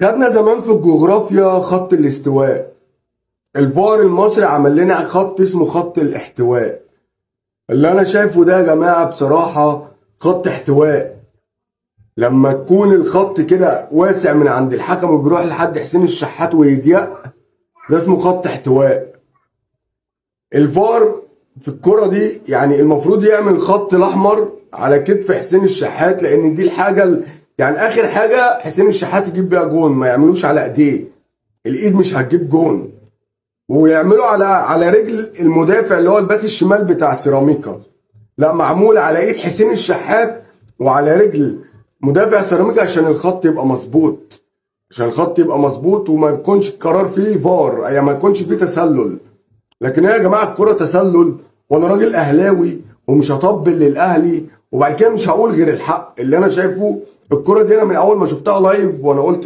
خدنا زمان في الجغرافيا خط الاستواء. الفار المصري عمل لنا خط اسمه خط الاحتواء. اللي انا شايفه ده يا جماعة بصراحة خط احتواء. لما تكون الخط كده واسع من عند الحكم وبيروح لحد حسين الشحات ويضيق، ده اسمه خط احتواء. الفار في الكرة دي يعني المفروض يعمل خط الاحمر على كتف حسين الشحات، لان دي الحاجة يعني اخر حاجة حسين الشحات يجيب بيها جون، ما يعملوش على ايديه، الايد مش هتجيب جون، ويعملوا على رجل المدافع اللي هو الباك الشمال بتاع سيراميكا. لا، معمول على ايد حسين الشحات وعلى رجل مدافع سيراميكا عشان الخط يبقى مظبوط، عشان الخط يبقى مظبوط وما يكونش القرار فيه فار، يعني ما يكونش فيه تسلل. لكن يا جماعة الكره تسلل، وانا راجل اهلاوي ومش هطبل للاهلي، وبعد كده مش هقول غير الحق اللي انا شايفه. الكره دي انا من اول ما شفتها live وانا قلت